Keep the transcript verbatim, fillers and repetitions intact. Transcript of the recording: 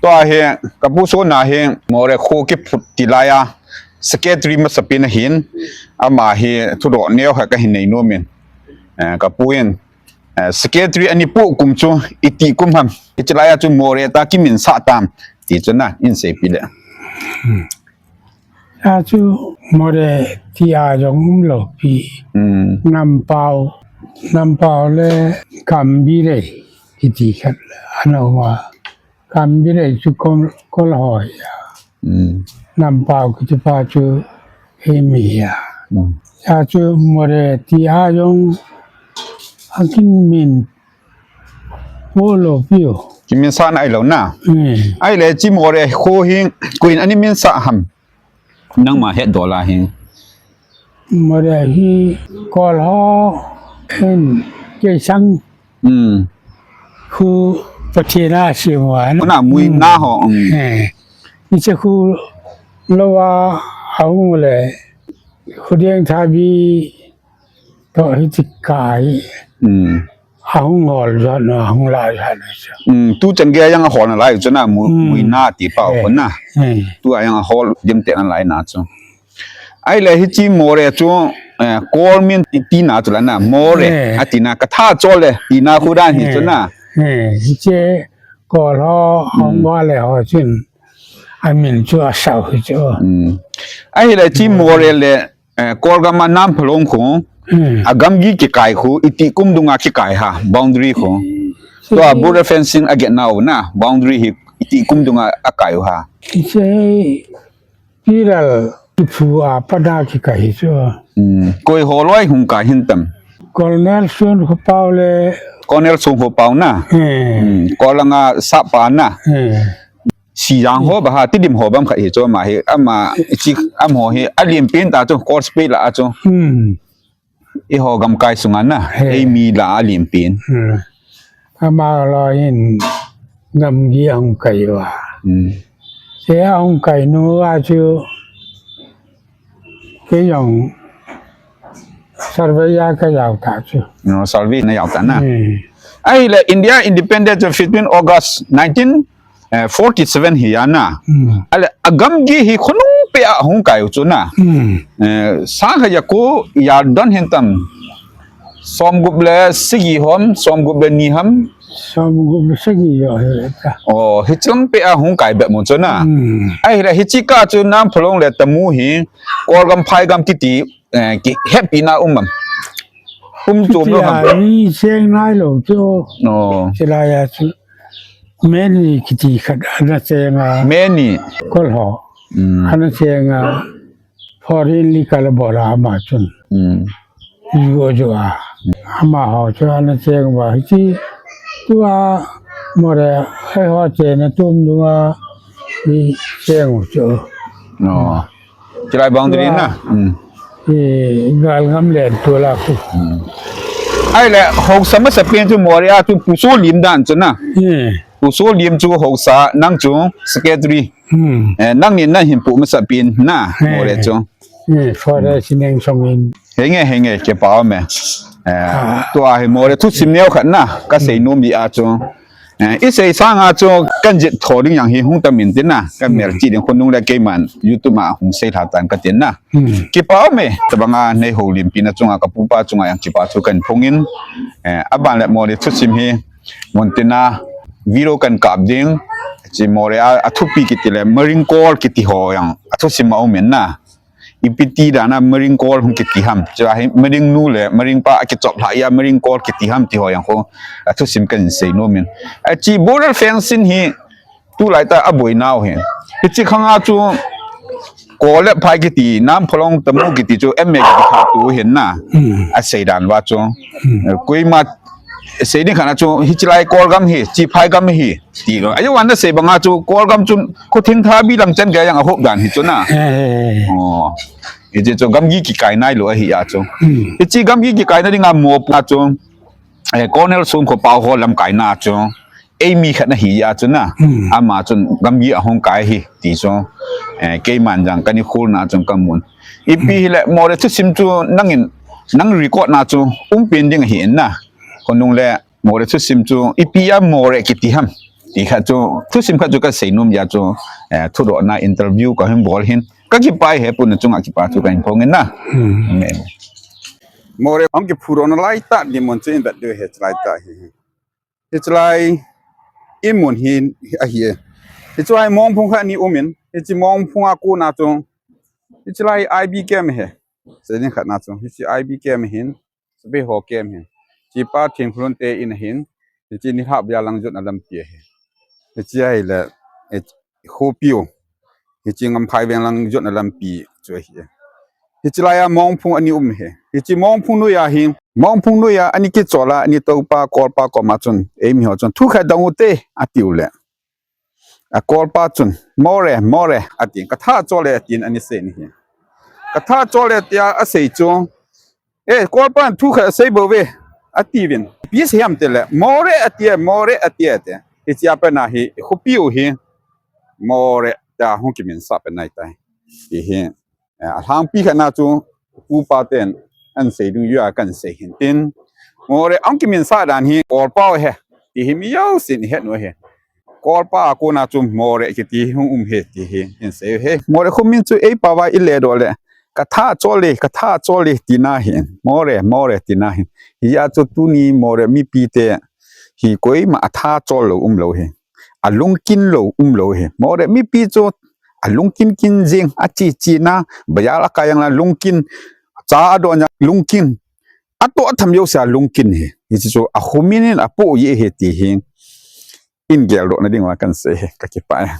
Tua hi, ka pu sona hi, Moreh kho kiphut tilai a, secretary masapen ahin, ama hi thudoh neo khat kahin nei nom in. Eh, ka pu in, eh, secretary ani pu kum chu, iti kum ham, iti lai a chu Moreh ta kiminsah tam, ti chu na, in seipi le. Achu Moreh ti a jong umlou pi. Hmm. Nampao, Nampao le Kambirei kiti khat ana um a. Kambirei chu Kol, Kol ho hi a. Hmm. Nampao kiti pa chu eimi hi a. Hmm. Achu Moreh ti a jong akin min po lou piu. Kiminsah nai lou na. Hmm. Ahile chi Moreh kho hi koiin ani minsah ham. Nangma hetdoh la hi. Moreh hi Kol ho in keisang. Hmm. Khu Pathen a simu a na. Kona mui na ho. Hmm. Eh. Iche khu lou a ahung le. Khu ding thabi to hi ti kai. Hmm. Ahung hol jot na, ahung lai jot na chu. Hmm, tu chan gei a jong ahol nalai chu na, mu, hmm, mui na ti pa, eh, ko na. Eh. Tu a jong ahol dim te nalai na chu. Ahile hichi Moreh chu, eh, Kol min ti, tina chu la na, Moreh, eh, atina katha chol le, tina khu dan hi chu na. Eh, hiche Kol ho, hmm, ahung va le ho chun. Amin chu asau hi chu. Hmm. Ahile chi Moreh le, Eh, Kol gam a Namphalong khu, hmm, agamgi kikai khu, iti kum dunga kikai ha, boundary khu. Hmm. Tua border fencing aget nau na, boundary hi iti kum dunga akai u ha. Hiche pillar kiphu a pat a kikai hi chu. Hmm. Koi ho loi hung kai hin tam. Colonel Sun Khopao le. Colonel Sun Khopao na. Hmm. Hmm. Kol langa sapa na. Hmm. Sijang ho ba ha, Tidim ho bam khat hi chu ama hi, ama, chi, amaho hi, alim pen ta chu, Kol Space la a chu. Hmm. Eiho gamkai sunga na, he, eimi la alim pen. Hmm. Ama loi in gamgi ahung kai uva. Hmm. Che ahung kai nu a chu, kei jong survey a ka jao ta chu. No, survey na jao ta na. Hmm. Ahile India independent chu fifteen August nineteen forty-seven hi a na. Hmm. Ahile agamgi hi khonung peh a hung kai u chu na. Hmm. Eh, sang khat ja ko ja don hin tam. Somgup le sagi ham, somgup le ni ham. Somgup le sagi jo hi ta. Oh, hicham peh a hung kai bep mu chu na. Hmm. Ahile hichi kah chu Namphalong le Tamu hi, Kolgam Phaigam kiti, eh, kihepina um am. Um chu no ham. Ni seng nai lo chu. No. Chilai a chu. Meni kiti khat ana cheng a. Meni. Kol ho. Hmm. Ana cheng a. Foreign li kala bola ama chun. Hmm. Ju ju a. Amaho chu ana cheng uva hichi. Tua Moreh eiho chena tum dunga hi cheng u chu. No. Chilai boundary na. Hmm. Hi galgam len tu la khu. Hmm. Ahile haosa masapen chu Moreh a chu Pu Solim dan chu na. Hmm. Pu Solim chu haosa nang chu secretary. Hmm. Eh, nangin nahin pu masapen na, eh, Moreh chu. Eh, Father Sineng Songin. Henge, henge, kipa um e. Eh, ah, tua hi Moreh thusim neo khat na, kasei nom di a chu. Eh, isei sanga chu, kajet tho ding jong hi hung tam in tin na, kamel chi ding khonung le keiman, YouTube a hung sei lha tan katin na. Hmm. Kipa um e, tabanga nei houlimpi na chunga, ka pupa chunga jong kipa thu kahin phong in. Eh, aban le Moreh thusim hi, mun tina, video kahin kap ding, chi Moreh a, athupi kiti le, Maring Kol kiti ho jong, athusim a um in na. Ipi ti dan a Maring Kol hung kiti ham. Chua hi Maring nu le, Maring pa akichop lhah a Maring Kol kiti ham ti ho jong khu, athusim kahin sei nom in. Achi border fencing hi, tulai ta aboi nau hi. Hichi khang a chu, Kol le Phai kiti, Namphalong Tamu kiti chu, M A kiti kha tu hin na. Hmm. Asei dan uva chu. Hmm. Koima, sei ding khat na chu, hichi lai Kolgam hi, chi Phaigam hi. Ti lo. Ajo wan na sei banga chu, Kolgam chu, kho thing tha bi lang chan gei jong ahop dan hi chu na. Eh. Oh. Hichi chu, gamgi kikai nai lo ahi a chu. Hmm. Hichi gamgi kikai na dinga mopo a chu. Eh, Colonel Sum Khopao ho lamkai na chu. Eimi khat na hi a chu na. Hmm. Ama chun gamgi ahung kai hi ti chu. Eh, keiman jong kani khol na chun kamun. Ipi hile Moreh thusim chu nangin, nang record na chu. Umpen ding ahi in na. Khonung le Moreh thusim chu, ipi a Moreh kiti ham. Ti khat chu, thusim khat chu kasei nom jeh chu, eh, thudohna interview kahin bol hin. Kakipah e, Pu na chunga kipa thu kahin phong in na. Hmm. Amen. Moreh hung kiphudoh na lai tah ding mun chu ivet diu hi, lai tah hi. Hichelai in mun hi ahi e. Hichu a hi mongphung khat ni um in, hiche mongphung a kona chu, hichelai I B camp hi. Seiding khat na chu, hiche I B camp hin, Sape ho camp hin. Hiche Pa Thengphulun te in ahin, hiche nilhah bia lang jotna lampi ahi. Hiche ahile, eh, Khopiu. Hiche Ngamphai veng lang jotna lampi chu ahi. Hichelai a mongphung ani um hi. Hiche mongphung noiya hi, mongphung noiya ani kichol a, ani toupa, kolpa koma chun, eimi ho chun, thu khat dong u te, atiu le. A kolpa chun, Moreh, Moreh, atin, katha chol e, atin, ani sei ni hi. Katha chol e, tia asei chu, eh, kolpan thu khat asei bou ve, atiuvin. Ipi sei ham tile, Moreh, ati e, Moreh, ati e, ati. Hiche a pat na hi, Khopiu hi, Moreh, tia hung kiminsah pat nai tai. Ti hi. Eh, alhangpi khat na chu, Pu Pa ten, ahin sei dungjuiya kahin sei hin tin. Moreh, ahung kiminsah dan hi, kolpa u ahi, ti hi mi jousen ihet u ahi. Kolpa a kona chu Moreh kiti hung um hi, ti hi, ahin sei u ahi. Moreh kho min chu eipao va iledoh le, katha chol e, katha chol e, tina hi. Moreh, Moreh, tina hi. Hijeh a chu tuni Moreh mipi te, hi koima atha chol lou umlou hi. Alungkin lou umlou hi. Moreh mipi chu alungkin kin jing, achi chi na, bazar akai jong le lungkin, cha adon jong lungkin, atoh atham jouse a lungkin hi. Hiche chu akho min in apoh jeh hi ti hi. Ihin geldoh na ding uva kahin sei hi, kakipah e.